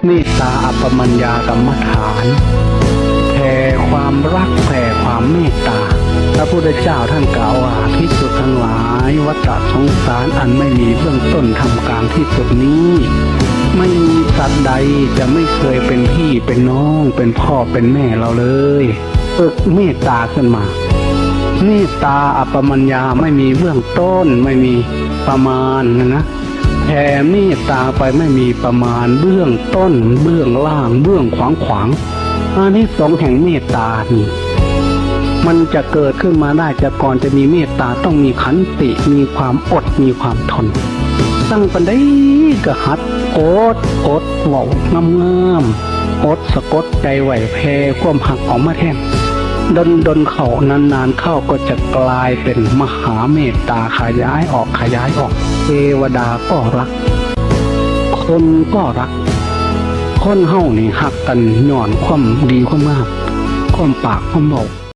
ເມດຕາອັບປະມານຍາກຳມະຖານ ແຜ່ຄວາມຮັກ ແຜ່ຄວາມເມດຕາ. ພະພຸດທະເຈົ້າທ່ານກ່າວວ່າ ພິກຂຸທັງຫຼາຍ, ວັດຕະສົງສານອັນໄມ່ມີເບື້ອງຕົ້ນ ທ່າມກາງ ທີ່ສຸດນີ້ ໄມ່ມີສັດໃດຈະໄມ່ເຄີຍເປັນພີ່ເປັນນ້ອງ ເປັນພໍ່ເປັນແມ່ເຮົາເລີຍ. ຝຶກເມດຕາຂຶ້ນມາ. ເມດຕາອັບປະມານຍາ ໄມ່ມີເບື້ອງຕົ້ນ ໄມ່ມີປະມານນະ. ແຜ່ເມດຕາໄປໄມ່ມີປະມານ ເບື້ອງຕົ້ນ ເບື້ອງລ່າງ ເບື້ອງຂວາງຂວາງ. ອານິສົງແຫ່ງເມດຕານີ້ ມັນຈະເກີດຂຶ້ນມາໄດ້ ແຕ່ກ່ອນຈະມີເມດຕາ ຕ້ອງມີຂັນຕິ ມີຄວາມອົດ ມີຄວາມທົນ. ຕັ້ງປານໃດກໍຫັດອົດ ອົດເວົ້າງາມໆ ອົດສະກົດໃຈໄວ້ ແຜ່ຄວາມຮັກອອກມາແທນ. ດົນໆເຂົ້າ ນານໆເຂົ້າກໍຈະກາຍເປັນມະຫາເມດຕາ ຂະຫຍາຍອອກ ຂະຫຍາຍອອກ. ເທວະດາກໍຮັກ ຄົນກໍຮັກ. ຄົນເຮົານີ້ຮັກກັນຍ້ອນຄວາມດີຄວາມງາມ ຄວາມປາກຄວາມເວົ້າ.